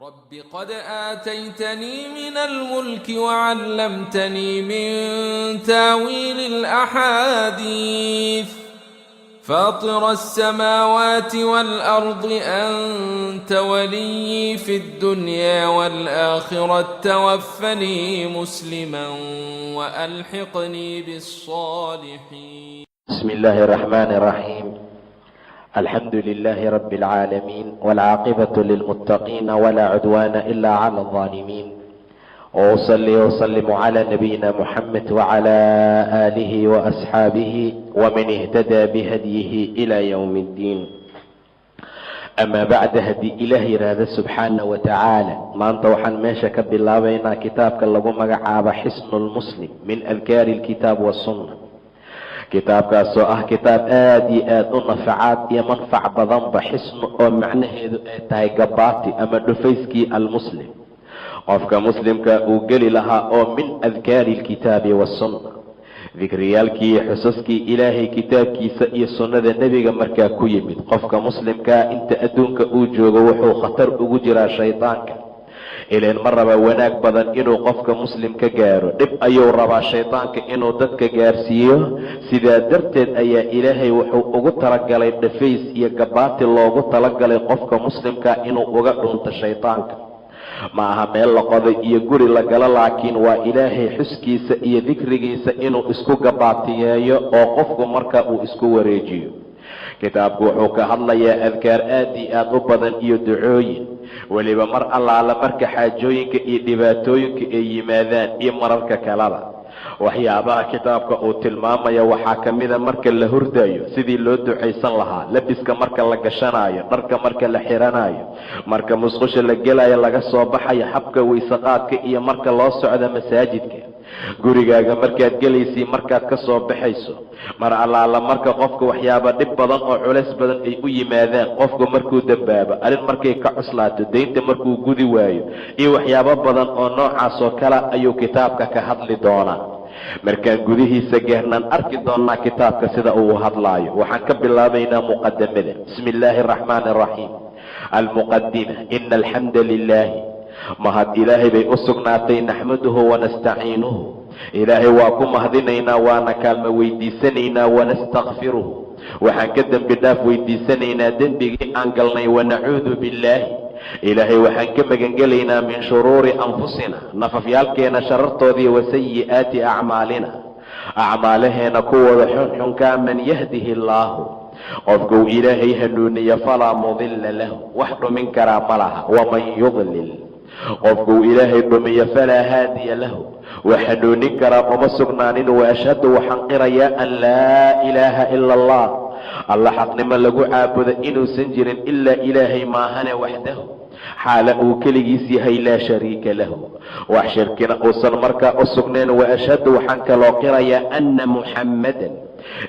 رب قد آتيتني من الملك وعلمتني من تاويل الأحاديث فاطر السماوات والأرض أنت وليي في الدنيا والآخرة توفني مسلما وألحقني بالصالحين. بسم الله الرحمن الرحيم. الحمد لله رب العالمين، والعاقبة للمتقين، ولا عدوان إلا على الظالمين، وأصلي وأسلم على نبينا محمد وعلى آله وأصحابه ومن اهتدى بهديه إلى يوم الدين. أما بعد، haddii Ilaah yidhaahda subxaana wa tacaala, maanta waxaan meesha ka bilaabaynaa kitaabka lagu magacaabo Xisnu Lmuslim min adkaari alkitaab wasunna. Kitaabkaasoo ah kitaab aada iyo aada u nafacaad iyo manfac badanba. Xisnu oo macnaheedu ay tahay gabaati ama dhufayskii almuslim, qofka muslimka uu geli lahaa, oo min adkaari alkitaabi wasunna, dikriyaalkii, xusaskii Ilaahay kitaabkiisa iyo sunnada Nebiga markaa ku yimid. Qofka muslimkaa inta adduunka uu joogo wuxuu khatar ugu jiraa shaydaanka. Ileen ma raba wanaag badan inuu qofka muslim ka gaaro, dhib ayuu rabaa shaydaanka inuu dadka gaarsiiyo. Sidaa darteed ayaa Ilaahay wuxuu ugu talagalay dhafays iyo gabaati loogu talagalay qofka muslimka inuu uga dhunto shaydaanka. Ma aha meel la qoday iyo guri la galo, laakiin waa Ilaahay xuskiisa iyo dikrigiisa inuu isku gabaatiyeeyo oo qofku marka uu isku wareejiyo. Kitaabku wuxuu ka hadlayaa adkaar aad iyo aada u badan iyo ducooyin, weliba mar allaala marka xaajooyinka iyo dhibaatooyinka ay yimaadaan iyo mararka kaleba. Waxyaabaha kitaabka uu tilmaamaya waxaa ka mida marka la hurdayo sidii loo ducaysan lahaa, labiska marka la gashanayo, dharka marka la xiranayo, marka musqusha la gelayo, laga soo baxayo, habka waysaqaadka, iyo marka loo socdo masaajidka, gurigaaga markaad gelaysay, markaad ka soo baxayso, mar allaala marka qofka waxyaaba dhib badan oo culays badan ay u yimaadaan, qofku markuu dambaabo, arrin markay ka cuslaato, deynta markuu gudi waayo, iyo waxyaabo badan oo noocaas oo kale ayuu kitaabka ka hadli doonaa. Markaan gudihiisa gaarnaan arki doonaa kitaabka sida uu hadlaayo. Waxaan ka bilaabaynaa muqadamada. Bismi illaahi araxmaani araxiim. Almuqadima. Ina alxamda lilaahi, mahad Ilaahay bay u sugnaatay. Naxmaduhu wanastaciinuhu, Ilaahay waa ku mahadinaynaa, waana kaalmo weydiisanaynaa. Wanastakfiruhu, waxaan ka dembi dhaaf weydiisanaynaa dembigii aan galnay. Wanacuudu billaahi, Ilaahay waxaan ka magangelaynaa, min shuruuri anfusina, nafafyaalkeena sharartoodii, wa sayi'aati acmaalina, acmaalaheena kuwooda xunxunkaa. Man yahdihi illaahu, qofkuu Ilaahay hanuuniya, falaa mudilla lahu, wax dhumin karaa ma laha. Waman yudlil, qofkuu Ilaahay dhumiyo, falaa haadiya lahu, wax hanuunin karaa uma sugnaanin. Wa ashhadu, waxaan qirayaa, an laa ilaaha ila Allah, Alla xaqnimo lagu caabudo inuusan jirin ilaa Ilaahay maahane, waxdahu, xaala uu keligiis yahay, laa shariika lahu, wax shirkina uusan markaa u sugnayn. Wa ashhadu, waxaan kaloo qirayaa, anna Muxammadan,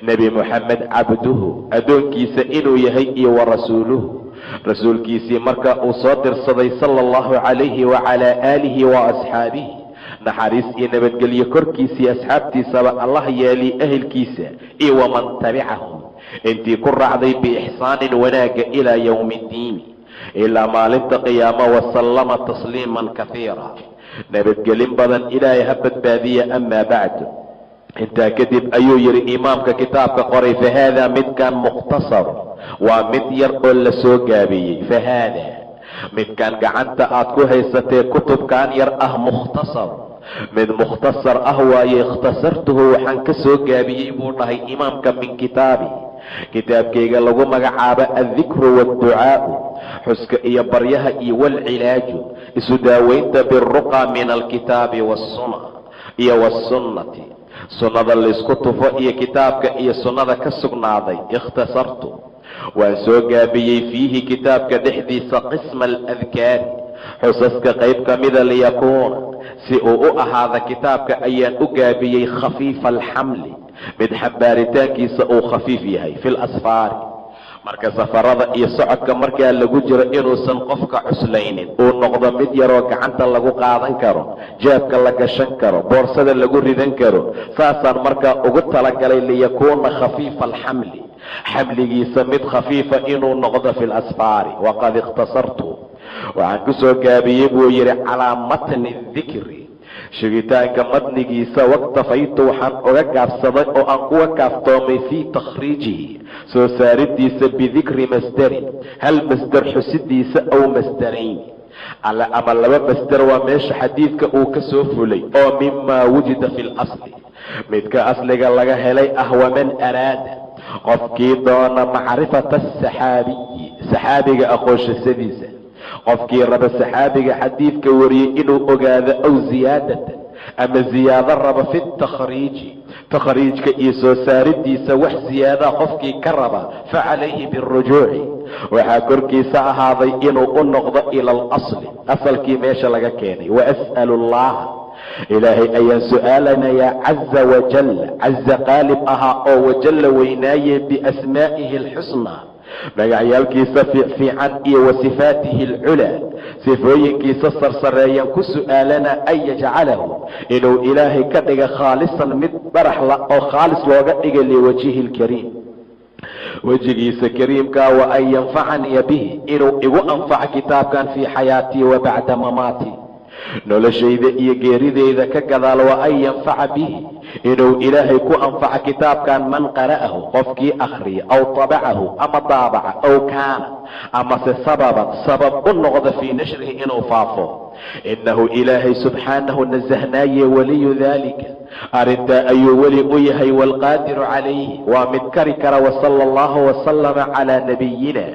Nebi Muxamed, cabduhu, addoonkiisa inuu yahay, iyo wa rasuuluhu, rasuulkiisii marka uu soo dirsaday, sala allahu calayhi wacalaa aalihi wa asxaabihi, naxariis iyo nabadgelyo korkiisii asxaabtiisaba Allah yeeliy, ahelkiisa iyo waman tabicahum, intii ku raacday, biixsaanin, wanaagga, ilaa yowmi iddiini, ilaa maalinta qiyaamo, wasallama tasliiman kahiira, nabadgelin badan Ilaahay ha badbaadiya. Amaa bacdu, intaa kadib ayuu yidhi imaamka kitaabka qoray, fa haadaa, midkan, mukhtasar, waa mid yar oo la soo gaabiyey. Fa haadaa, midkan gacanta aad ku haysatee kutubkan yar ah, mukhtasar, mid mukhtasar ah waaye. Ikhtasartuhu, waxaan ka soo gaabiyey buu dhahay imaamka, min kitaabi, kitaabkayga lagu magacaabo Addikru waadducaau, xuska iyo baryaha, iyo waalcilaaju, isu daaweynta, biruqa min alkitaabi waasuna iyo wasunnati, sunnada laysku tufo iyo kitaabka iyo sunnada ka sugnaaday. Ikhtasartu, waan soo gaabiyey, fiihi, kitaabka dhexdiisa, qisma aladkaari, xusaska qayb ka mida, liyakuuna, si uu u ahaada kitaabka ayaan u gaabiyey, khafiifa alxamli, mid xambaaritaankiisa uu khafiif yahay, fi lasfaari, marka safarada iyo socodka markaa lagu jiro inuusan qofka cuslaynin, uu noqdo mid yaroo gacanta lagu qaadan karo, jeebka la gashan karo, boorsada lagu ridan karo. Saasaan markaa ugu talagalay, liyakuuna khafiifa alxamli, xamligiisa mid khafiifa inuu noqdo, fi lasfaari. Waqad ikhtasartu, Waxaan ku soo gaabiyey, buu yidhi, calaa matni dikri, sheegitaanka matnigiisa. Waktafaytu, waxaan uga gaabsaday oo aan kuga kaaftoomay, fii takhriijihi, soo saaridiisa, bidikri masdarin, hal masdar xusidiisa, aw masdarayn ama laba masdar, waa meesha xadiidka uu ka soo fulay, oo mimaa wujida fi lasli, midka asliga laga helay ah. Waman araada, qofkii doona, macrifata asaxaabiyi, saxaabiga aqoonshasadiisa, qofkii raba saxaabiga xadiidka wariyey inuu ogaado, aw ziyaadatan, ama ziyaado raba, fi takhriiji, takhriijka iyo soo saaridiisa wax ziyaadaa qofkii ka raba, fa calayhi biاlrujuuci, waxaa korkiisa ahaaday inuu u noqdo, ila alasli, asalkii meesha laga keenay. Waas'alu allaha, Ilaahay ayaan su-aalanayaa, caza wajal, caza qaalib ahaa oo wajalla weynaaye, biasmaa'ihi alxusnaa, magacyaalkiisa fiicfiican, iyo wa sifaatihi alculaa, sifooyinkiisa sarsareeyaan ku su-aalana, an yajcalahu, inuu Ilaahay ka dhiga, khaalisan, mid baraxla oo khaalis looga dhiga, liwajhihi alkariim, wejigiisa kariimkaa, wa an yanfacanii bihi, inuu igu anfaco kitaabkan, fii xayaatii wa bacda mamaatii, noloshayda iyo geerideyda ka gadaal, wa an yanfaca bihi, inuu Ilaahay ku anfaco kitaabkan, man qara'ahu, qofkii akhriya, aw tabacahu, ama daabaca, aw kaana, amase sababan, sabab u noqda, fii nashrihi, inuu faafo. Innahu Ilaahay subxaanahu nasahnaaye waliyu daalika, arrintaa ayuu weli u yahay, waalqaadiru calayhi, waa mid kari kara. Wasala allahu wasalama calaa nabiyina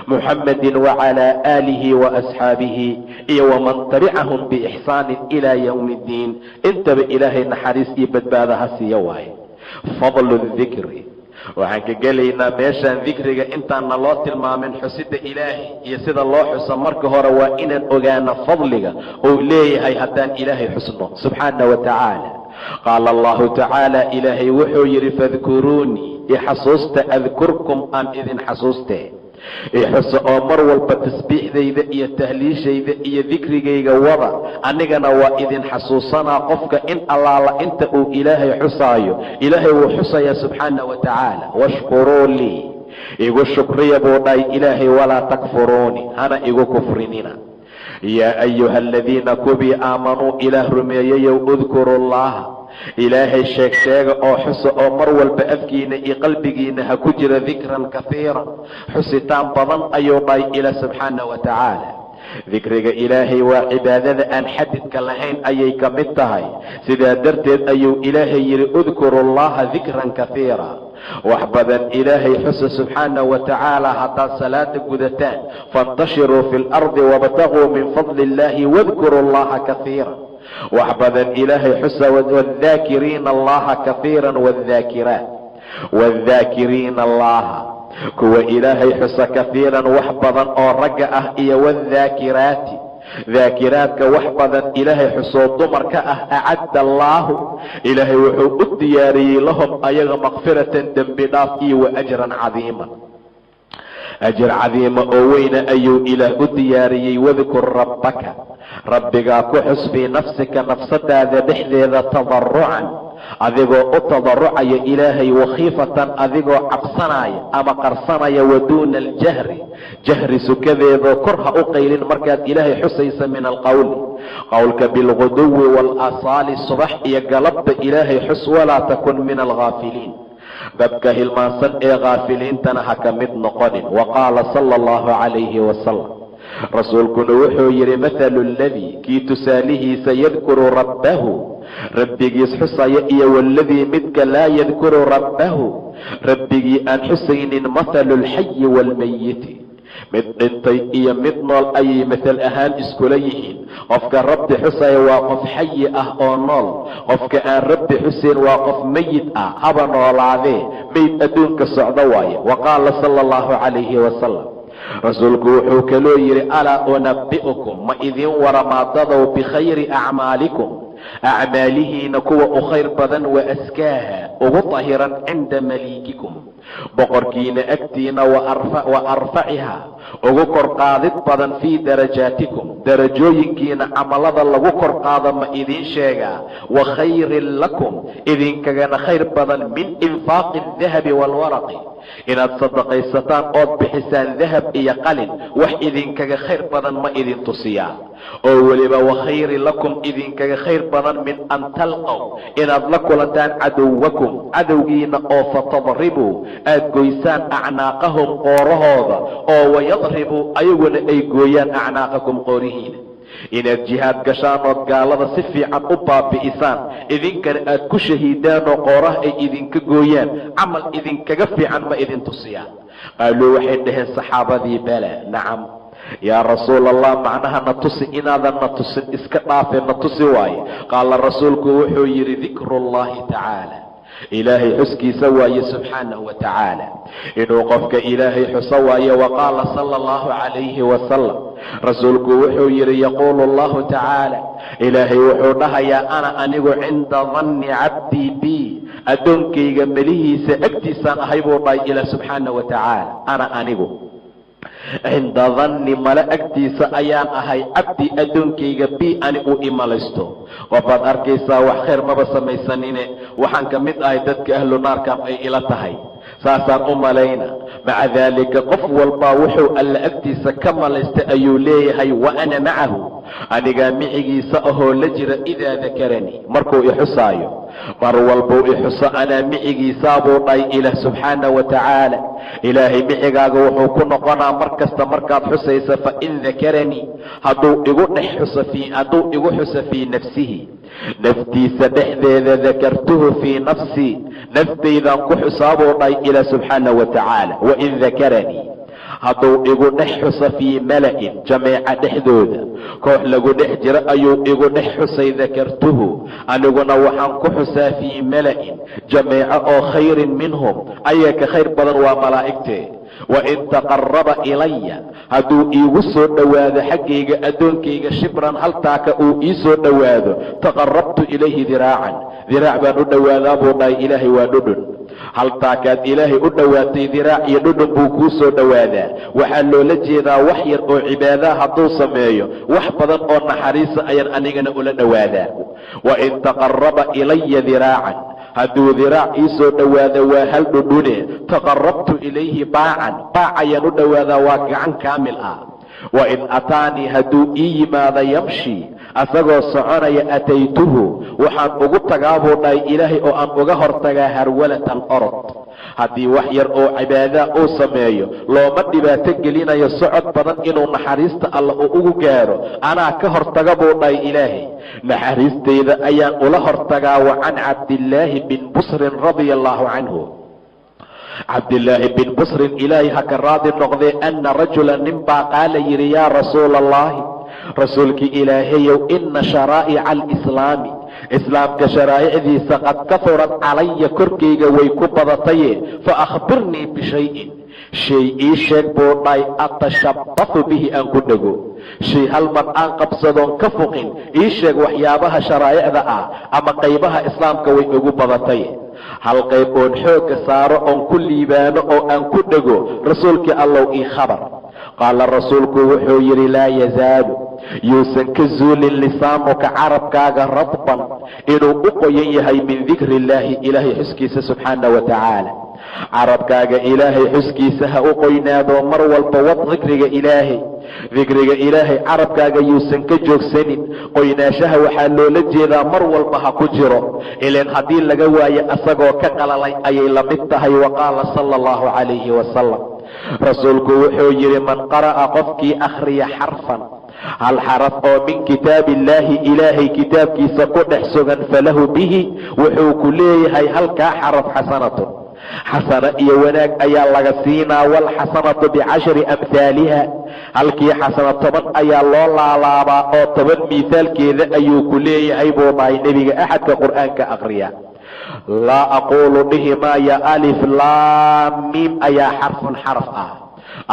muxamadi wacalaa aalihi waasxaabihi iyo waman tabicahum biixsaanin ilaa yowmi iddiin. Intaba Ilaahay naxariis iyo badbaada ha siiya waaye. Fadlu dikri, waxaan ka gelaynaa meeshaan dikriga. Intaanna loo tilmaamin xusidda Ilaahay iyo sida loo xuso, marka hore waa inaan ogaano fadliga uu leeyahay haddaan Ilaahay xusno subxaana wa tacaala. Qaala allahu tacaala, Ilaahay wuxuu yidhi: fadkuruunii, ixasuusta, adkurkum, aan idin xasuustee. Ixuso oo mar walba tasbiixdayda iyo tahliishayda iyo dikrigayga wada, anigana waa idin xasuusanaa. Qofka in allaala inta uu Ilaahay xusaayo, Ilaahay wuu xusayaa subxaana wa tacaala. Washkuruu lii, igu shukriya, buu dhahay Ilaahay, walaa takfuruuni, hana igu kufrinina. Yaa ayuha aladiina, kubii, aamanuu, Ilaah rumeeyayow, udkuru llaha, Ilaahay sheeg sheega oo xusa, oo mar walba afkiina iyo qalbigiina ha ku jira, dikran kahiiran, xusitaan badan, ayuu dhahay Ilaah subxaana wa tacaala. Dikriga Ilaahay waa cibaadada aan xadidka lahayn ayay ka mid tahay. Sidaa darteed ayuu Ilaahay yidhi: udkuru llaha dikran kahiira, wax badan Ilaahay xusa subxaana wa tacaala. Haddaad salaada gudataan, faاntashiruu fi اlardi wاbtaguu min fadli اllahi wadkuruu allaha kahiira, wax badan Ilaahay xusa. Wاdhaakiriina allaha kahiira wاdhaakiraat, wاdhaakiriina allaha, kuwa Ilaahay xusa, kahiiran, wax badan oo ragga ah, iyo wاdhaakiraati, daakiraadka, wax badan Ilaahay xusoo dumarka ah, acadda allaahu, Ilaahay wuxuu u diyaariyey, lahum, ayaga, makfiratan, dembi dhaaf, iyo wa ajran cadiima, ajir cadiima oo weyna ayuu Ilaah u diyaariyey. Wadkur rabbaka, Rabbigaa ku xus, fii nafsika, nafsadaada dhexdeeda, tadarucan, adigoo u tadarucaya Ilaahay, wakhiifatan, adigoo cabsanaya ama qarsanaya, waduuna aljahri, jahri sukadeedoo kor ha u qaylin markaad Ilaahay xusaysa, min alqowli, qowlka, bilguduwi waalasaali, subax iyo galabba Ilaahay xus. Walaa takun min alghaafiliin, dadka hilmaansan ee khaafiliintana ha ka mid noqonin. Wa qaala sala allahu calayhi wasalam, Rasuulkuna wuxuu yidhi: mathalu aladii, kii tusaalihiisa, yadkuru rabbahu, Rabbigiis xusaya, iyo waladii, midka, laa yadkuru rabbahu, Rabbigii aan xusaynin, mathalu alxayi waalmayiti, mid dhintay iyo mid nool ayay mathal ahaan iskula yihiin. Qofka Rabbi xusaya waa qof xayi ah oo nool. Qofka aan Rabbi xusayn waa qof meyid ah, haba noolaadee, meyd adduunka socdo waaye. Wa qaala sala allahu calayhi wasalam, Rasuulku wuxuu kaloo yidhi: alaa unabbi'ukum, ma idiin waramaadadow, bikhayri acmaalikum, acmaalihiina kuwa u khayr badan, wa askaaha, ugu tahiran, cinda maliikikum. Boqorkiina agtiina, wa arfaciha, ugu kor qaadid badan, fii darajaatikum, darajooyinkiina camalada lagu kor qaado, ma idiin sheegaa? Wa khayrin lakum, idinkagana khayr badan, min infaaqi adahabi waalwaraqi, inaad sadaqaysataan ood bixisaan dahab iyo qalin, wax idinkaga khayr badan ma idin tusiyaa? Oo weliba wa khayrin lakum, idinkaga khayr badan, min an talqow, inaad la kulantaan, caduwakum, cadowgiina, oo fatadribuu, aad goysaan, acnaaqahum, qoorahooda, oo wayadribuu, ayaguna ay gooyaan, acnaaqakum, qoorihiina. Inaad jihaad gashaan ood gaalada si fiican u baabi'isaan, idinkana aad ku shahiidaanoo qooraha ay idinka gooyaan, camal idinkaga fiican ma idin tusiyaa? Qaaluu, waxay dhaheen saxaabadii: bala, nacam, yaa Rasuul Allah. Macnaha na tusi, inaadan na tusin iska dhaafe, na tusi waaye. Qaala, rasuulku wuxuu yidhi: dikru llahi tacaala, Ilaahay xuskiisa waaye, subxaanahu wa tacaala, inuu qofka Ilaahay xuso waaye. Wa qaala sala allahu calayhi wasalam, rasuulku wuxuu yidhi: yaquulu allahu tacaala, Ilaahay wuxuu dhahayaa: ana, anigu, cinda danni cabdii bi, addoonkayga melihiisa agtiisaan ahay, buu dhahay Ilaah subxaana wa tacaala. Ana, anigu, cinda danni, male agtiisa ayaan ahay, cabdi, addoonkayga, bi, ani uu imalaysto. Qofaad arkaysaa wax khayr maba samaysanine, waxaan ka mid ahay dadka ahlu naarkan ay ila tahay, saasaan u malayna. Maca daalika, qof walbaa wuxuu Alla agtiisa ka malaysta ayuu leeyahay. Wa ana macahu, anigaa micigiisa ahoo la jira, idaa dakaranii, markuu ixusaayo. Mar walbuu ixuso, anaa micigiisaabuu dhahay Ilaah subxaana wa tacaala. Ilaahay micigaaga wuxuu ku noqonaa mar kasta markaad xusaysa. Fain dakaranii, hadduu igu dhex xuso, hadduu igu xuso, fii nafsihi, naftiisa dhexdeeda, dakartuhu fii nafsii, naftaydaan ku xusaabuu dhahay Ilaah subxaana wa tacaala. Wain dakaranii, hadduu igu dhex xuso, fii mala'in, jameeca dhexdooda, koox lagu dhex jiro ayuu igu dhex xusay, dakartuhu, aniguna waxaan ku xusaa, fii mala'in, jameeco oo, khayrin minhum, ayaa ka khayr badan, waa malaa'igtee. Wain taqaraba ilaya, hadduu iigu soo dhowaado xaggayga addoonkayga, shibran, haltaaka uu ii soo dhowaado, taqarabtu ilayhi diraacan, diraac baan u dhowaadaa, buu dhahay Ilaahay. Waa dhudhun. Haltaakaad Ilaahay u dhowaatay, diraac iyo dhudhun buu kuu soo dhowaadaa. Waxaa loola jeedaa, wax yar oo cibaadaha hadduu sameeyo, wax badan oo naxariisa ayaan anigana ula dhowaadaa. Wain taqaraba ilaya diraacan, hadduu diraac ii soo dhowaado, waa hal dhudhune, taqarabtu ilayhi baacan, baac ayaan u dhowaadaa, waa gacan kaamil ah. Wain ataanii, hadduu ii yimaado, yamshi, asagoo soconaya, ataytuhu, waxaan ugu tagaa, buu dhahay Ilaahay, oo aan uga hortagaa, harwalatan, orod. Haddii wax yar oo cibaadaa uu sameeyo, looma dhibaato gelinayo socod badan inuu naxariista Alla uu ugu gaaro. Anaa ka hortaga, buu dhahay Ilaahay, naxariistayda ayaan ula hortagaa. Wa can Cabdillaahi bin Busrin radia allahu canhu, Cabdillaahi bin Busrin, Ilaahay ha ka raadi noqdee, anna rajula, nin baa, qaala, yidhi: yaa Rasuula Allahi, Rasuulkii Ilaahayow, ina sharaa'ica alislaami, islaamka sharaa'icdiisa, qad kahurat calaya, korkayga way ku badataye, fa akhbirnii bishayin, shay ii sheeg, buu dhahay, atashabbathu bihi, aan ku dhego, shay hal mar aan qabsadoon ka fuqin ii sheeg. Waxyaabaha sharaa'icda ah ama qaybaha islaamka way igu badatay, hal qayb oon xoogga saaro oon ku liibaano oo aan ku dhego, Rasuulkii Allow, ii khabar. Qaala, rasuulku wuxuu yidhi: laa yazaalu, yuusan ka zuulin, lisaanuka, carabkaaga, radban, inuu u qoyan yahay, min dikri illaahi, Ilaahay xuskiisa, subxaana wa tacaala. Carabkaaga Ilaahay xuskiisa ha u qoynaado mar walba. Wad dikriga Ilaahay, dikriga Ilaahay carabkaaga yuusan ka joogsanin. Qoynaanshaha waxaa loola jeedaa mar walba ha ku jiro, ilan haddii laga waayo, asagoo ka qalalay ayay la mid tahay. Wa qaala sala allahu calayhi wasalam, rasuulku wuxuu yidhi: man qara'a, qofkii akhriya, xarfan, hal xaraf oo, min kitaabi illaahi, Ilaahay kitaabkiisa ku dhex sugan, falahu bihi, wuxuu ku leeyahay halkaa xaraf, xasanatun, xasano iyo wanaag ayaa laga siinaa. Waalxasanatu bicashri amhaaliha, halkii xasano 10 ayaa loo laalaabaa, oo 10 miisaalkeeda ayuu ku leeyahay, buu dhahay Nebiga, axadka Qur'aanka akriya. Laa aquulu, dhihi maaya, alif laam miim ayaa xarfun, xaraf ah,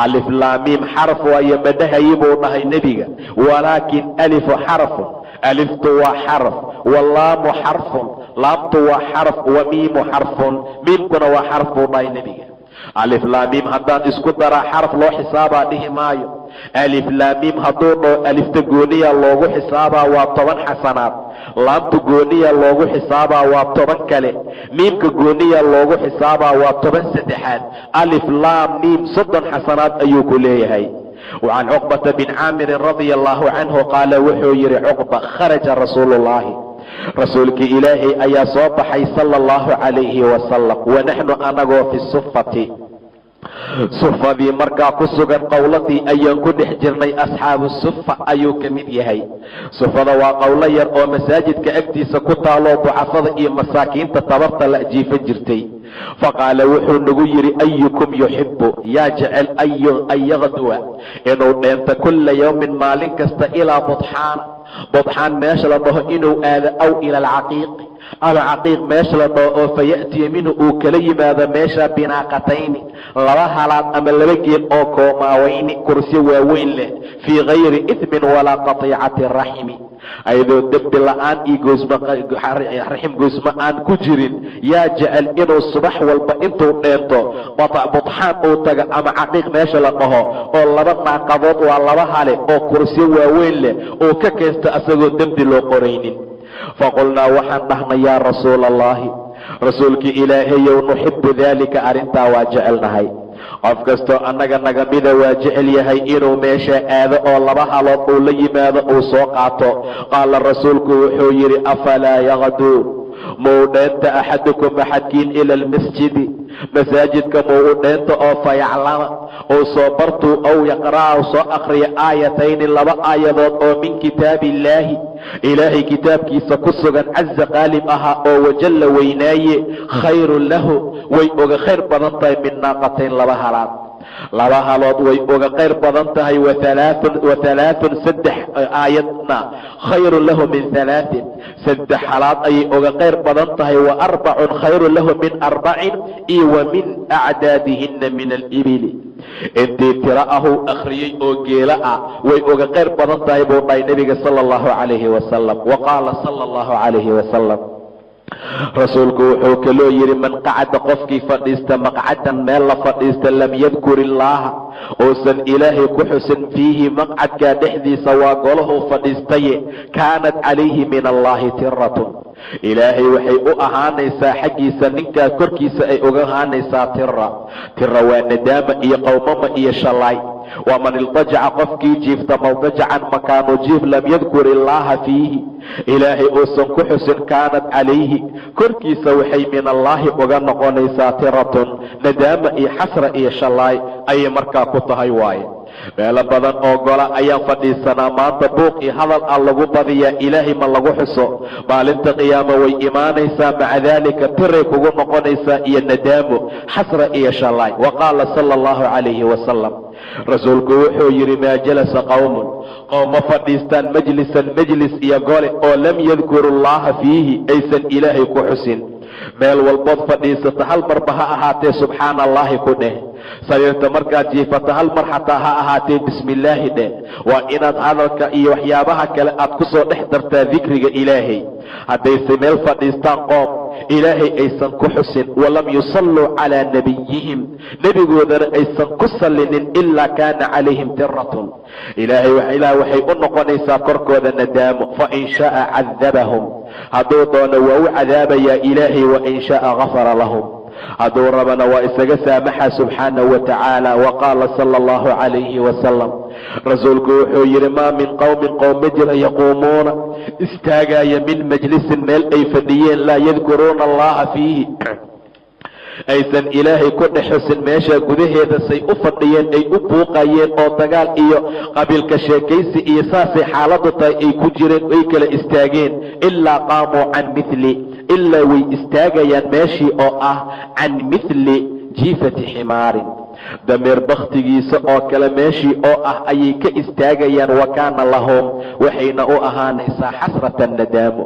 alif laam miim xaraf waayo ma dhahayi, buu dhahay Nebiga. Walaakin alifu xarfun, aliftu waa xaraf, walaamu xarfun, laamtu waa xaraf, wa miimu xarfun, miimkuna waa xaraf, buu dhahay Nebiga. Alif laam miim haddaan isku daraa xaraf loo xisaabaa dhihi maayo. Alif laam miim hadduu dhaho alifta gooniya loogu xisaabaa waa 10 xasanaad, laamta gooniya loogu xisaabaa waa 10 kale, miimka gooniya loogu xisaabaa waa 10 saddexaad. Alif laam miim 30 xasanaad ayuu ku leeyahay. وعن عقبة بن عامر رضي الله عنه قال wuxuu yihi Cuqba: kharaja rasuulu llahi, rasuulkii Ilaahay ayaa soo baxay, sala allahu calayhi wasalam, wanaxnu anagoo fi sufati, sufadii markaa ku sugan, qowladii ayaan ku dhex jirnay. Asxaabu sufa ayuu ka mid yahay. Sufada waa qowlo yar oo masaajidka agtiisa ku taaloo ducafada iyo masaakiinta tabarta la jiifan jirtay. Faqaala, wuxuu nagu yidhi: ayukum yuxibu, yaa jecel, an yaqduwa, inuu dheento, kulla yawmin, maalin kasta, ilaa Budxaana, Budxaan meesha la dhaho inuu aado, aw ila alcaqiiqi, ama Caqiiq meesha la dhaho, oo faya'tiya minhu, uu kala yimaado meesha, binaaqatayni, laba halaad ama laba geel oo koomaaweyni, kursyo waaweyn leh, fii gayri idmin walaa qatiicati raximi, ayadoo dembi la-aan iyo goosmaraxim goysmo aan ku jirin? Yaa jecel inuu subax walba intuu dheento Budxaan uu tago ama Caqiiq meesha la dhaho, oo laba naaqadood, waa laba hale oo kursyo waaweyn leh, uu ka keensto asagoo dembi loo qoraynin? Faqulnaa, waxaan dhahnay: yaa rasuula allahi, rasuulkii Ilaahayow, nuxibu daalika, arrintaa waa jecelnahay. Qof kastoo annaga nagamida waa jecel yahay inuu meesha aado oo laba halood uu la yimaado, uu soo qaato. Qaala, rasuulku wuxuu yidhi: afalaa yaqduu, muu dheenta, axadukum, axadkiin, ila almasjidi, masaajidka muu u dheento, oo fayaclama, uu soo bartuu, ow yaqra'a, soo akriya, aayatayni, laba aayadood oo min kitaabi illaahi, Ilaahay kitaabkiisa ku sugan, caza, qaalib ahaa oo wajalla, weynaaye, khayrun lahu, way uga khayr badan tahay, min naaqatayn, laba halaad, laba halood way uga khayr badan tahay, wa halaaثun, saddex aayadna, khayrun lahu min halaaثin, saddex halaad ayay uga khayr badan tahay, wa arbacun khayrun lahu min arbacin, iyo wa min acdaadihina min alibili, intii tiro ahuu akhriyey oo geelo ah way uga khayr badan tahay, buu dhahay nebiga sala allahu calayhi wasalam. Wa qaala sala allahu calayhi wasalam, rasuulku wuxuu kaloo yidhi: man qacada, qofkii fadhiista, maqcadan, meel la fadhiista, lam yadkur illaaha, uusan Ilaahay ku xusin, fiihi, maqcadkaa dhexdiisa, waa golahuu fadhiistaye, kaanat calayhi min allahi tiratun, Ilaahay waxay u ahaanaysaa xaggiisa, ninkaa korkiisa ay uga ahaanaysaa tira. Tira waa nadaama iyo qowmama iyo shalaay. Waman iltajaca, qofkii jiifta, maldajacan, makaanu jiif, lam yadkur illaaha fiihi, Ilaahay uusan ku xusin, kaanat calayhi, korkiisa waxay min allaahi uga noqonaysaa tiratun, nadaama iyo xasra iyo shalaay ayay markaa ku tahay waaye. Meelo badan oo gola ayaan fadhiisanaa maanta, buuq iyo hadal ah lagu badiyaa, Ilaahay ma lagu xuso. Maalinta qiyaama way imaanaysaa, maca daalika tiray kugu noqonaysaa iyo nadaamo, xasra iyo shalaay. Wa qaala sala allahu calayhi wasalam, rasuulku wuxuu yidhi: maa jalasa qowmun, qowm ma fadhiistaan, majlisan, majlis iyo gole, oo lam yadkuru allaha fiihi, aysan Ilaahay ku xusin. Meel walbood fadhiisato, hal marba ha ahaatee, subxaana allaahi ku dheh. Sariirta markaad jiifato, hal mar xataa ha ahaatee, bismillaahi dheh. Waa inaad hadalka iyo waxyaabaha kale aad ku soo dhex dartaa dikriga Ilaahay. Haddayse meel fadhiistaan qoom Ilaahay aysan ku xusin, walam yusalluu calaa nebiyihim, nebigoodana aysan ku sallinin, ilaa kaana calayhim tiratun, Ilaahay ilaah waxay u noqonaysaa korkooda nadaamo. Fain shaaa cadabahum, hadduu doono waa u cadaabayaa Ilaahay, wain shaaa gafara lahum, hadduu rabana waa isaga saamaxa, subxaanahu wa tacaala. Wa qaala sala allahu calayhi wasalam, rasuulku wuxuu yidhi: maa min qowmin, qowm ma jira, yaquumuuna, istaagaya, min majlisin, meel ay fadhiyeen, laa yadkuruuna allaha fiihi, aysan Ilaahay ku dhex xusin meesha gudaheeda. Say u fadhiyeen, ay u buuqayeen, oo dagaal iyo qabiilka sheekaysi iyo saasay xaaladdu tahay ay ku jireen, ay kala istaageen, ilaa qaamuu can mithli, ilaa way istaagayaan meeshii oo ah, can mithli jiifati ximaarin, dameer bakhtigiisa oo kale meeshii oo ah ayay ka istaagayaan. Wa kaana lahum, waxayna u ahaanaysaa, xasratan, nadaamo,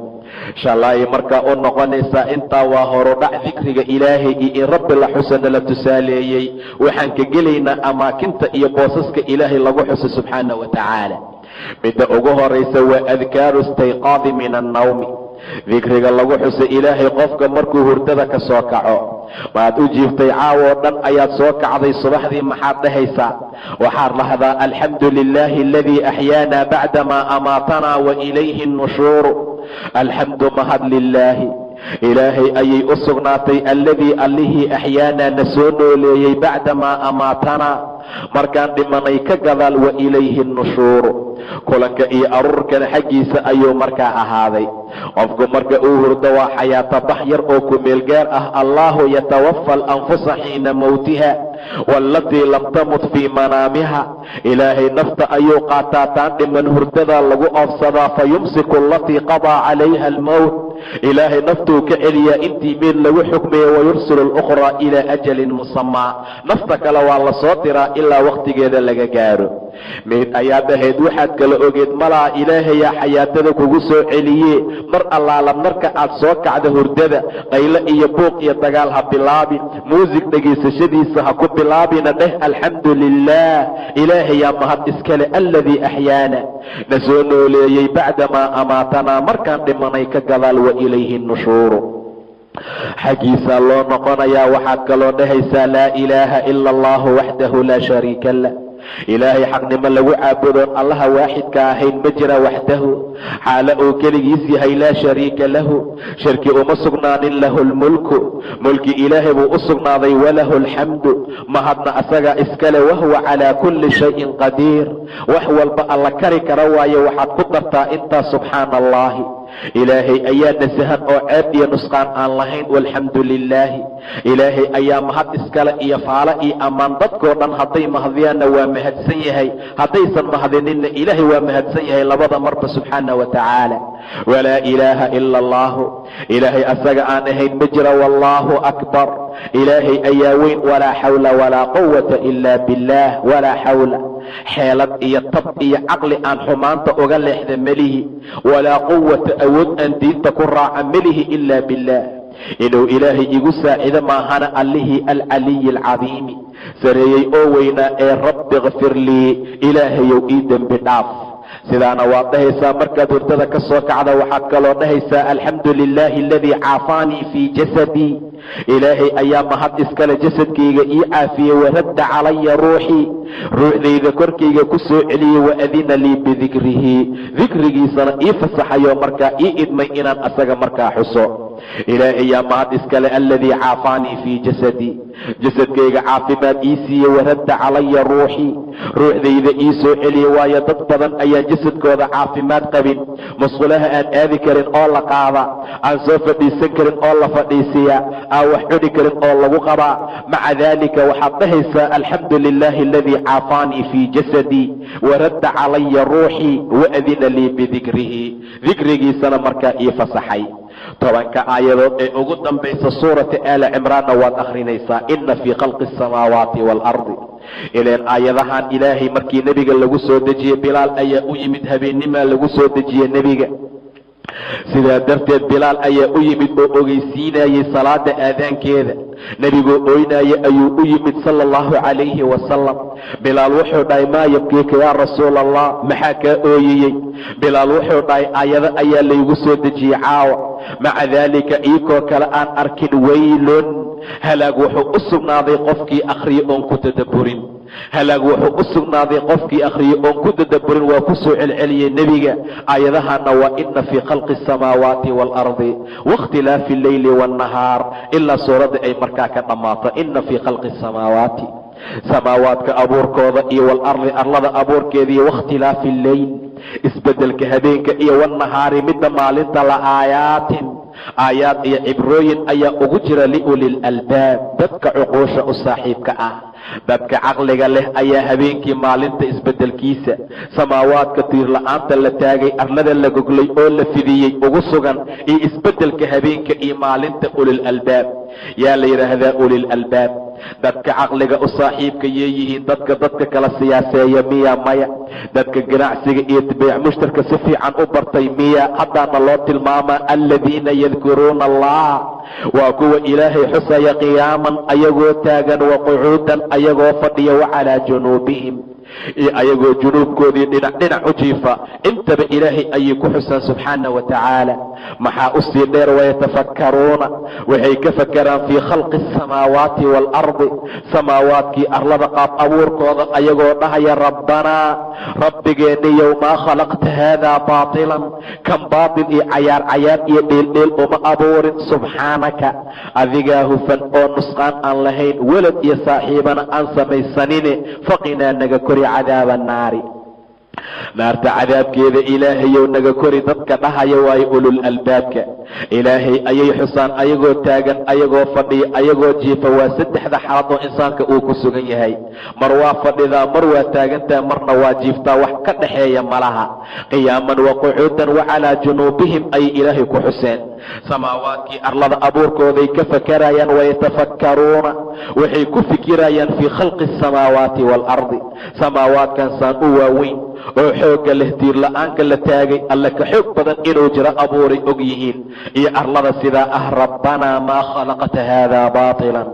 shalaay markaa u noqonaysaa. Intaa waa horudhac dikriga Ilaahay iyo in Rabbi la xusana la tusaaleeyey. Waxaan ka gelaynaa amaakinta iyo boosaska Ilaahay lagu xuso subxaana wa tacaala. Midda ugu horaysa waa adkaaru istayqaadi min annawmi. Dikriga lagu xusay Ilaahay qofka markuu hurdada ka soo kaco. Maad u jiiftay caawoo dhan ayaad soo kacday subaxdii, maxaad dhahaysaa? Waxaad dhahdaa: "Alxamdu lilaahi aladii axyaana bacdamaa amaatanaa wa ilayhi nushuuru." Alxamdu, mahad, lilaahi, Ilaahay ayay u sugnaatay, alladii, allihii, axyaanaa, na soo nooleeyey, bacdamaa amaatanaa, markaan dhimanay ka gadaal, wa ilayhi nushuuru, kulanka iyo aruurkana xaggiisa ayuu markaa ahaaday. Qofku marka uu hurdo waa xayaato bax yar oo ku-meel gaar ah. "Allahu yatawafa alanfusa xiina mowtiha waalatii lam tamut fii manaamiha." Ilaahay nafta ayuu qaataa taan dhiman, hurdada lagu oofsadaa. "Fayumsiku alatii qadaa calayha almowt." Ilaahay naftuu ka celiyaa intii meed lagu xukmaya. "Wayursilu alukhraa ilaa ajalin musamaa." Nafta kale waa la soo diraa ilaa wakhtigeeda laga gaaro. Meyd ayaad ahayd, waxaad kala ogeed malaa, Ilaahayaa xayaatada kugu soo celiye. Mar allaala marka aad soo kacda hurdada, qaylo iyo buuq iyo dagaal ha bilaabin, muusig dhegaysashadiisa ha ku bilaabina. Dheh: "Alxamdu lilaah, Ilaahayaa mahad iskale, aladii axyaana, na soo nooleeyey, bacdamaa amaatanaa, markaan dhimanay ka gadaal, wa ilayhi nushuuru, xaggiisaa loo noqonayaa." Waxaad kaloo dhahaysaa: "Laa ilaaha ila allahu waxdahu laa shariika lah." Ilaahay xaqnimo lagu caabudoon Allaha waaxidka ahayn ma jira. Waxdahu, xaalo uu keligiis yahay, laa shariika lahu, shirki uma sugnaanin. Lahu lmulku, mulki Ilaahay buu u sugnaaday, walahu alxamdu, mahadna asagaa iskale, wahuwa calaa kulli shayin qadiir, wax walba Alla kari kara waaye. Waxaad ku dartaa intaas: "Subxaana allahi," Ilaahay ayaa nasahan oo ceeb iyo nusqaan aan lahayn. "Walxamdu lilaahi," Ilaahay ayaa mahad iskale iyo faalo iyo ammaan. Dadkoo dhan hadday mahadiyaanna waa mahadsan yahay, haddaysan mahadininna Ilaahay waa mahadsan yahay labada marba, subxaana wa tacaala. "Walaa ilaaha ila allaahu," Ilaahay asaga aan ahayn ma jira. "Wallaahu akbar," Ilaahay ayaa weyn. "Walaa xawla walaa quwata ila billaah." Walaa xawla, xeelad iyo tab iyo caqli aan xumaanta uga leexda melihi. Walaa quwata, awood aan diinta ku raaca melihi, ilaa billaah, inuu Ilaahay igu saacido maahana, Allihii alcaliyi alcadiimi, sareeyey oo weynaa ee. "Rabbi kfir lii," Ilaahayow ii dembi dhaaf. Sidaana waad dhahaysaa markaad hurdada ka soo kacda. Waxaad kaloo dhahaysaa: "Alxamdu lilaahi aladii caafaanii fii jasadii." Ilaahay ayaa mahad iskale, jasadkayga ii caafiyey. "Waradda calaya ruuxii," ruuxdayda korkayga ku soo celiyey. "Waadina lii bidikrihi," dikrigiisana ii fasaxayo, markaa ii idmay inaan asaga markaa xuso. Ilaahay yaa mahad iskale, aladii caafaanii fii jasadii, jasadkayga caafimaad ii siiyey. "Waradda calaya ruuxii," ruuxdayda ii soo celiyey. Waayo, dad badan ayaan jasadkooda caafimaad qabin, musqulaha aan aadi karin oo la qaada, aan soo fadhiisan karin oo la fadhiisiya, aan wax cuni karin oo lagu qabaa. Maca daalika waxaad dhahaysaa: "Alxamdu lilaahi aladii caafaanii fii jasadii waradda calaya ruuxii waadina lii bidikrihi," dikrigiisana markaa ii fasaxay. 10-ka aayadood ee ugu dambaysa suurata Aala Cimraanna waad akhrinaysaa: "Ina fii khalqi asamaawaati waalardi." Ileen aayadahan Ilaahay markii nebiga lagu soo dejiyey, Bilaal ayaa u yimid. Habeennimaa lagu soo dejiyey nebiga, sidaa darteed Bilaal ayaa u yimid oo ogeysiinayey salaada aadaankeeda. Nebigoo ooynaya ayuu u yimid, sala allahu calayhi wasalam. Bilaal wuxuu dhahay: "Maa yabkiika yaa rasuula Allah? Maxaa kaa ooyiyey?" Bilaal wuxuu dhahay: "Aayado ayaa laygu soo dejiyey caawa. Maca daalika iikoo kale aan arkin. Weylun, halaag wuxuu u sugnaaday qofkii akhriya oon ku tadabburin. Halaag wuxuu u sugnaaday qofkii akhriye oon ku tadabburin." Waa ku soo celceliyey nebiga aayadahana, waa "ina fii khalqi asamaawaati waalardi waاkhtilaafi alleyli waاnnahaar," ilaa suuradda ay markaa ka dhammaato. "Ina fii khalqi asamaawaati," samaawaadka abuurkooda iyo, "waalardi," arlada abuurkeeda, iyo "waاkhtilaafi alleyl," isbedelka habeenka iyo, "wannahaari," midda maalinta, "la aayaatin," aayaad iyo cibrooyin ayaa ugu jira, "liuli lalbaab," dadka cuquusha u saaxiibka ah. Dadka caqliga leh ayaa habeenkii maalinta isbedelkiisa, samaawaadka tiir la-aanta la taagay, arlada la goglay oo la fidiyey ugu sugan, iyo isbedelka habeenka iyo maalinta. Ulil albaab yaa la yidhaahdaa? Ulil albaab, dadka caqliga u saaxiibka yeeyihiin. Dadka kala siyaaseeya miya? Maya. Dadka ganacsiga iyo beyc mushtarka si fiican u bartay miya? Haddaana loo tilmaamaa: "Aladiina yadkuruuna allah," waa kuwa Ilaahay xusaya, "qiyaaman," ayagoo taagan, "wa qucuudan," ayagoo fadhiya, "wa calaa junuubihim." Iyo ayagoo junuubkoodii dhinac dhinac u jiifa, intaba Ilaahay ayay ku xusaan subxaana wa tacaala. Maxaa u sii dheer? Wayatafakkaruuna, waxay ka fakeraan, fii khalqi asamaawaati waalardi, samaawaadkii arlada qaab abuurkooda, ayagoo dhahaya: "Rabbanaa, Rabbigeenniyow, maa khalaqta haadaa baatilan, kan baatil iyo cayaar cayaar iyo dheeldheel uma abuurin. Subxaanaka, adigaa hufan oo nusqaan aan lahayn, welad iyo saaxiibana aan samaysanine. Faqinaa, naga kori, cadaaba annaari, naarta cadaabkeeda Ilaahayow naga kori," dadka dhahaya waayo ulul albaabka. Ilaahay ayay xusaan ayagoo taagan, ayagoo fadhiya, ayagoo jiifa. Waa saddexda xaalad oo insaanka uu ku sugan yahay. Mar waa fadhidaa, mar waa taagantaha, marna waa jiiftaa. Wax ka dhaxeeya malaha. Qiyaaman wa qucuudan wa calaa junuubihim ayay Ilaahay ku xuseen. Samaawaadkii arlada abuurkooday ka fakarayaan. Wayatafakkaruuna, waxay ku fikirayaan, fii khalqi asamaawaati waalardi, samaawaadkan saan u waaweyn oo xoogga leh, tiir la-aanka la taagay, Alle ka xoog badan inuu jiro abuuray og yihiin, iyo arlada sidaa ah. "Rabbanaa maa khalaqta haadaa baatilan,"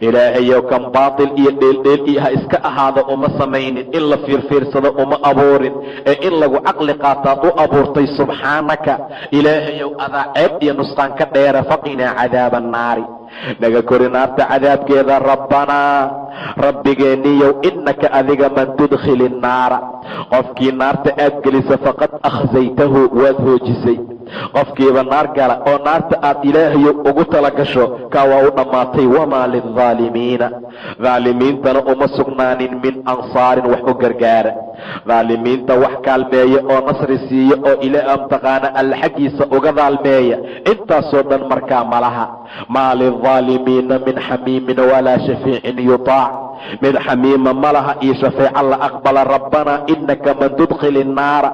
Ilaahayow, kan baatil iyo dheeldheel iyo ha iska ahaada uma samaynin, in la fiirfiirsado uma abuurin, ee in lagu caqli qaataad u abuurtay. Subxaanaka, Ilaahayow, adaa ceeb iyo nusqaan ka dheera. Faqinaa cadaaba annaari, naga kori naarta cadaabkeeda. "Rabbanaa, Rabbigeenniyow, innaka adiga man tudkhili innaara, qofkii naarta aad gelisa, faqad akhsaytahu, waad hoojisay." Qofkiiba naar gala oo naarta aad Ilaahayow ugu tala gasho, kaa waa u dhammaatay. "Wamaa lildaalimiina," daalimiintana uma sugnaanin, "min ansaarin," wax u gargaara. Daalimiinta wax kaalmeeya oo nasri siiya oo ilaa mataqaana Alle xaggiisa uga daalmeeya, intaasoo dhan markaa malaha. "Maa lildaalimiina min xamiimin walaa shafiicin yutaac." Mid xamiima ma laha iyo shafeeco la aqbala. "Rabbanaa inaka man tudkhili innaara,"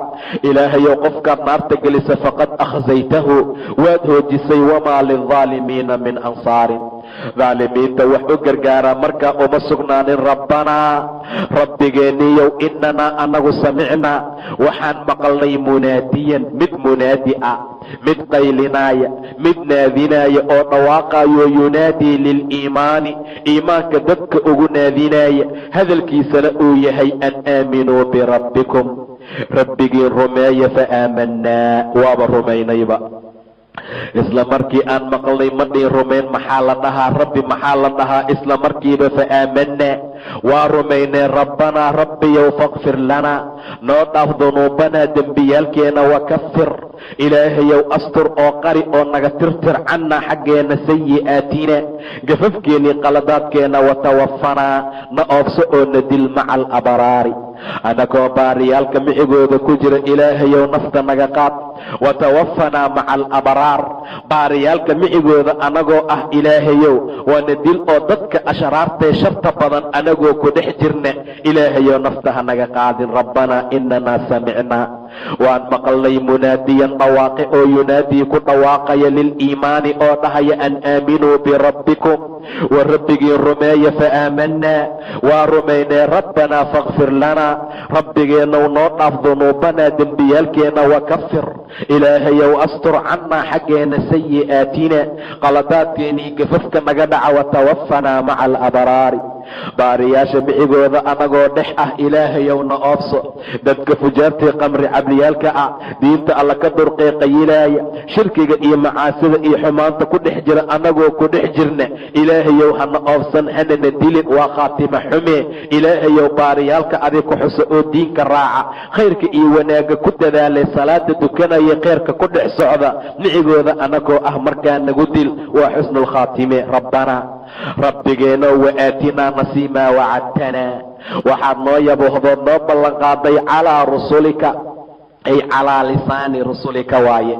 Ilaahayow, qofkaad naarta gelisa, "faqad akhsaytahu," waad hoojisay. "Wamaa lildaalimiina min ansaarin," daalimiinta wax u gargaara markaa uma sugnaanin. "Rabbanaa, Rabbigeenniyow, inanaa anagu samicnaa, waxaan maqalnay, munaadiyan, mid munaadi ah, mid qaylinaaya, mid naadinaaya oo dhawaaqayo, yunaadii liliimaani, iimaanka dadka ugu naadinaaya, hadalkiisana uu yahay an aaminuu birabbikum, Rabbigiin rumeeya. Fa aamanaa," waaba rumaynayba isla markii aan maqalnay. Ma dhihin rumayn maxaa la dhahaa, Rabbi maxaa la dhahaa. Isla markiiba fa aamanaa, waa rumaynay. "Rabbanaa, Rabbiyow, fakfir lanaa, noo dhaaf, dunuubanaa, dembiyaalkeena, wakafir, Ilaahayow astur oo qari oo naga tirtir, cannaa, xaggeenna, sayi'aatina, gafafkeennii, qaladaadkeenna, watawafanaa, na oofso oo na dil, maca alabraari, annagoo baariyaalka micigooda ku jira. Ilaahayow nafta naga qaad. Watawafanaa maca alabraar, baariyaalka micigooda annagoo ah Ilaahayow waana dil, oo dadka ashraartee sharta badan anagoo ku dhex jirna Ilaahayow nafta ha naga qaadin. "Rabbanaa inanaa samicnaa," waan maqalnay, munaadiyan, dhawaaqe oo yunaadii, ku dhawaaqaya, liliimaani, oo dhahaya, an aaminuu birabbikum, wa Rabbigiin rumeeya. Fa aamanaa, waa rumaynay. "Rabbanaa fakfir lanaa," Rabbigeennow noo dhaaf, dunuubanaa, dembiyaalkeenna, wakafir, Ilaahayow astur, cannaa, xaggeenna, sayi'aatina, qaladaadkeennii, gafafka naga dhaca, watawafanaa maca alabraari, baariyaasha micigooda anagoo dhex ah Ilaahayow na oobso. Dadka fujaartii, qamri cabliyaalka ah, diinta Alla ka durqee, qayilaaya, shirkiga iyo macaasida iyo xumaanta ku dhex jira anagoo ku dhex jirna Ilaahayow hana oobsan, hanana dilin, waa khaatima xume. Ilaahayow baariyaalka adig ku xuso oo diinka raaca, khayrka iyo wanaagga ku dadaalay, salaada dukanaya, khayrka ku dhex socda micigooda anagoo ah markaa nagu dil. Waa xusnulkhaatime. "Rabbanaa, Rabbigeeno, wa aatinaa, nasii, maa wacadtanaa, waxaad noo yabohdood noo ballanqaaday, calaa rusulika," ay calaa lisaani rusulika waaye,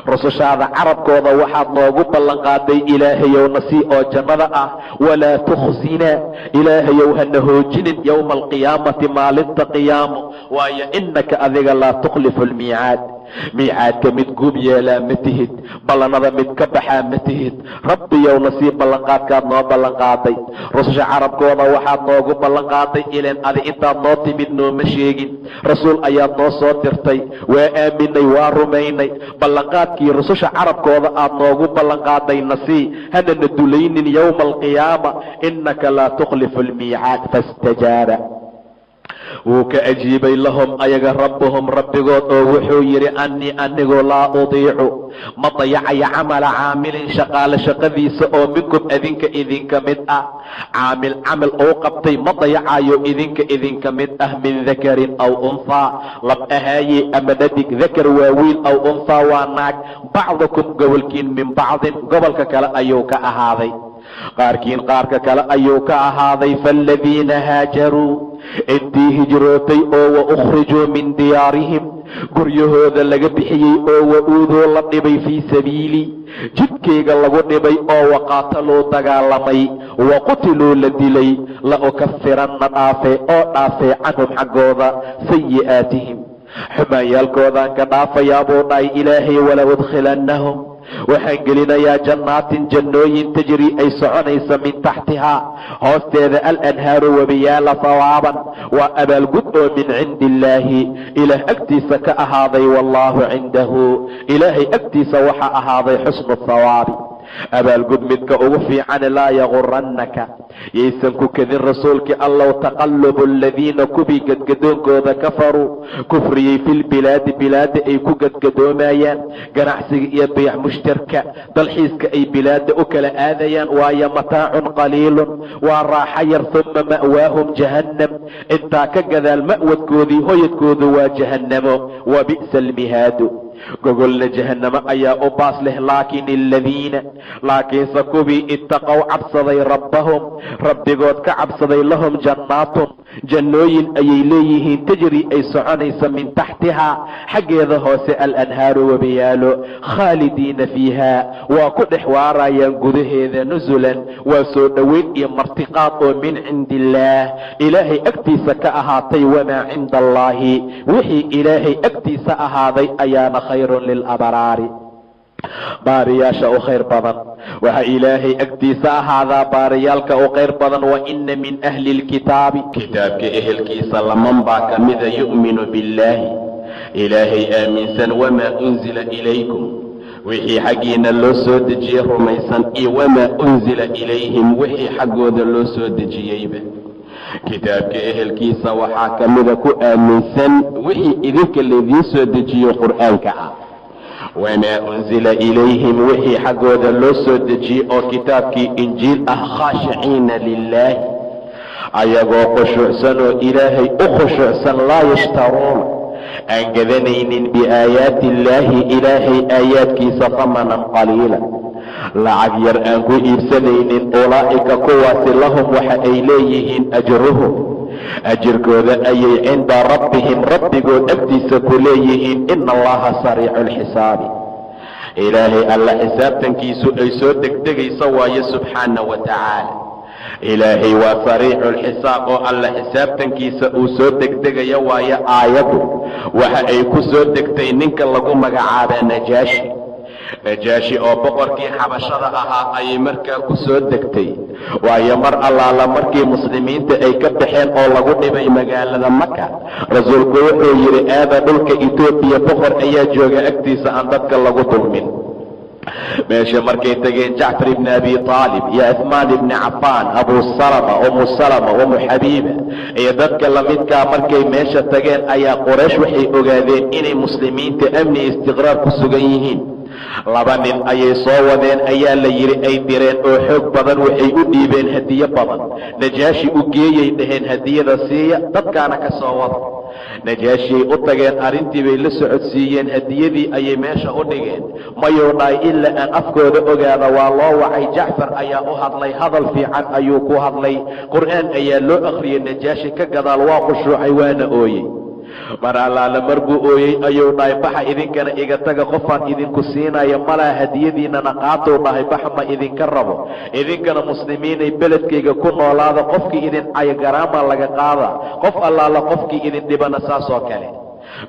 rusushaada carabkooda waxaad noogu ballanqaaday Ilaahayow nasii oo jannada ah. "Walaa tukhsinaa," Ilaahayow hana hoojinin, "yowma alqiyaamati, maalinta qiyaamo, waayo innaka adiga laa tukhlifu almiicaad, miicaadka mid guub yeelaa ma tihid, ballanada mid ka baxaa ma tihid. Rabbiyow nasii ballanqaadkaad noo ballanqaaday, rususha carabkooda waxaad noogu ballanqaaday. Ileen adi intaad noo timid nooma sheegin, rasuul ayaad noo soo dirtay, waa aaminay, waa rumaynay. Ballanqaadkii rususha carabkooda aad noogu ballanqaaday nasii, hanana dulaynin yowma alqiyaama, innaka laa tukhlifu almiicaad." Fastajaaba. Wuu ka ajiibay lahum ayaga rabbuhum rabbigood oo wuxuu yidhi annii anigu laa udiicu ma dayacayo camala caamilin shaqaale shaqadiisa oo minkum adinka idinka mid ah. Caamil camal uu qabtay ma dayacayo idinka idinka mid ah, min dakarin aw unhaa, lab ahaaye ama dhadig. Dakar waa wiil, aw unhaa waa naag. Bacdukum gobolkiin min bacdin gobolka kale ayuu ka ahaaday, qaarkiin qaarka kale ayuu ka ahaaday. Faaladiina haajaruu, intii hijrootay oo wa ukhrijuu min diyaarihim, guryahooda laga bixiyey, oo wa uuduu la dhibay, fii sabiili, jidkayga lagu dhibay, oo waqaataluu dagaalamay, wa qutiluu la dilay, la ukafiranna dhaafe oo dhaafee canhum xaggooda sayi'aatihim, xumaanyaalkoodaan ka dhaafayaa buu dhahay Ilaahay. Wala udkhilannahum, waxaan gelinayaa, jannaatin, jannooyin, tajrii, ay soconaysa, min taxtihaa, hoosteeda, alanhaaru, webiyaala, hawaaban, waa abaalgud oo min cindi illaahi, Ilaah agtiisa ka ahaaday. Wallaahu cindahu, Ilaahay agtiisa waxaa ahaaday, xusnu thawaabi, abaalgud midka ugu fiican. Laa yagurannaka, yaysan ku kadin rasuulkii Allow, taqallubu aladiina, kuwii gadgadoonkooda, kafaruu, kufriyey, filbilaadi, bilaada ay ku gadgadoomayaan, ganacsiga iyo biyac mushtarka, dalxiiska ay bilaada u kala aadayaan. Waayo mataacun qaliilun, waa raaxo yar. Uma ma'waahum jahannam, intaa ka gadaal ma'wadkoodii, hoyadkoodu waa jahannamo. Wa bi'sa almihaadu, gogolna jahannamo ayaa u baas leh. Laakin aladiina, laakiinse kuwii, ittaqow, cabsaday, rabbahum, rabbigood ka cabsaday, lahum jannaatun, jannooyin ayay leeyihiin, tajri, ay soconaysa, min taxtihaa, xaggeeda hoose, alanhaaru, webiyaalo, khaalidiina fiiha, waa ku dhex waarayaan gudaheeda. Nusulan, waa soo dhoweyn iyo martiqaad oo min cindi illaah, Ilaahay agtiisa ka ahaatay. Wamaa cinda allaahi, wixii Ilaahay agtiisa ahaaday ayaana khayrun lilabraari, baariyaasha u khayr badan. Waxaa Ilaahay agtiisa ahaadaa baariyaalka u khayr badan. Wa ina min ahli lkitaabi, kitaabka ehelkiisa laman baa ka mida, yu'minu billaahi, Ilaahay aaminsan, wamaa unzila ilaykum, wixii xaggiina loo soo dejiyey rumaysan, iyo wamaa unzila ilayhim, wixii xaggooda loo soo dejiyeyba. Kitaabka ehelkiisa waxaa ka mida ku aaminsan wixii idinka laydiin soo dejiyo qur'aanka ah, wamaa unzila ilayhim, wixii xaggooda loo soo dejiyey oo kitaabkii Injiil ah, khaashiciina lilaahi, ayagoo khushuucsan oo Ilaahay u khushuucsan, laa yashtaruuna, aan gadanaynin, biaayaati illaahi, Ilaahay aayaadkiisa, hamanan qaliila, lacag yar aan ku iibsanaynin. Ulaa'ika, kuwaasi, lahum, waxa ay leeyihiin, ajruhum, ajirkooda ayay, cinda rabbihim, rabbigood agtiisa ku leeyihiin. Ina allaha sariicu alxisaabi, Ilaahay alla xisaabtankiisu ay soo degdegayso waayo, subxaana wa tacaala. Ilaahay waa sariicu lxisaab oo alla xisaabtankiisa uu soo degdegaya waayo. Aayaddu waxa ay ku soo degtay ninka lagu magacaabaa Najaashi. Najaashi oo boqorkii xabashada ahaa ayay markaa ku soo degtay, waayo mar allaala markii muslimiinta ay ka baxeen oo lagu dhibay magaalada Maka, rasuulku wuxuu yidhi: "Aada dhulka Etoobiya, boqor ayaa jooga, agtiisa aan dadka lagu dulmin." Meesha markay tageen, Jacfar ibni Abi Aalib iyo Cuhmaan ibni Cafaan, Abu Salama, Umu Salama, Umu Xabiiba iyo dadka lamidkaa markay meesha tageen, ayaa Qoraysh waxay ogaadeen inay muslimiinta amni istiqraar ku sugan yihiin. Laba nin ayay soo wadeen ayaa la yidhi, ay direen oo xoog badan. Waxay u dhiibeen hadiyo badan. Najaashi u geeyay dhaheen, hadiyada siiya, dadkaana ka soo wada. Najaashiyay u tageen, arrintii bay la socodsiiyeen, hadiyadii ayay meesha u dhigeen. Mayuu dhahay ilaa aan afkooda ogaada. Waa loo wacay, Jacfar ayaa u hadlay, hadal fiican ayuu ku hadlay, qur'aan ayaa loo akhriyey. Najaashi ka gadaal waa khushuucay, waana ooyey. Mar allaale markuu ooyey ayuu dhahay: "Baxa idinkana, iga taga, qofaan idinku siinaya malaa, hadiyadiinana qaatuu," dhahay. "Baxa, ma idinka rabo. Idinkana muslimiinay beledkayga ku noolaada. Qofkii idin cayogaraama laga qaada, qof allaala qofkii idin dhibana saas oo kale."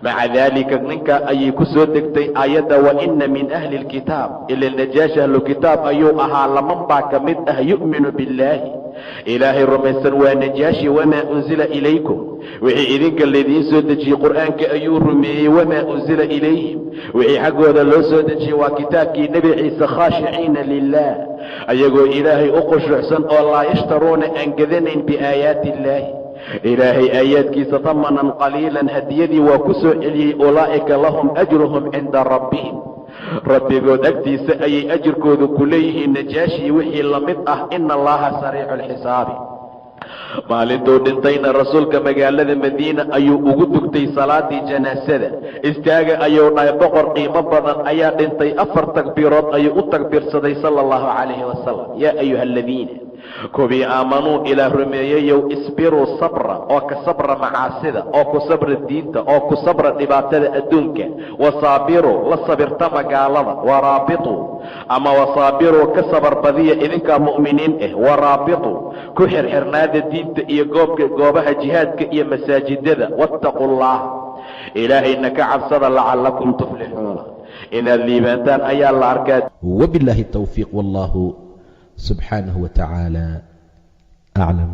Maca daalika ninka ayay ku soo degtay aayadda wa ina min ahli lkitaab, ila Najaashi ahlu kitaab ayuu ahaa. Laman baa ka mid ah yu'minu billaahi, Ilaahay rumaysan, waa Najaashi, wamaa unzila ilaykum, wixii idinka laydiin soo dejiyey qur'aanka ayuu rumeeyey, wamaa unzila ilayhim, wixii xaggooda loo soo dejiyey waa kitaabkii Nebi Ciise, khaashiciina lilah, ayagoo Ilaahay u khushuucsan oo laa yashtaruuna, aan gadanayn, biaayaati illaahi. Ilaahay aayaadkiisa tamanan qaliilan hadiyadii waa ku soo celiyey. Ulaa'ika lahum ajruhum cinda rabbihim, rabbigood agtiisa ayay ajirkoodu ku leeyihiin, Najaashi wixii la mid ah. Ina Allaha sariicu alxisaabi. Maalintuu dhintayna rasuulka magaalada Madiina ayuu ugu dugtay salaadii janaasada. Istaaga ayuu dhahay, boqor qiimo badan ayaa dhintay. Afar takbiirood ayuu u takbiirsaday, sala allahu calayhi wasalam. Yaa ayuha aladiina, kuwii aamanuu, Ilaah rumeeyeyow, isbiruu, sabra, oo ka sabra macaasida, oo ku sabra diinta, oo ku sabra dhibaatada adduunka. Wasaabiruu, la sabirtama gaalada. Waraabituu ama wasaabiruu, ka sabar badiya idinkaa mu'miniin ah. Waraabituu, ku xirxirnaada diinta iyo goobka, goobaha jihaadka iyo masaajidada. Wattaquu Allah, Ilaahayna ka cabsada, lacalakum tuflixuuna, inaad liibaantaan ayaa la arkaa. وبالله التوفيق، والله سبحانه وتعالى أعلم.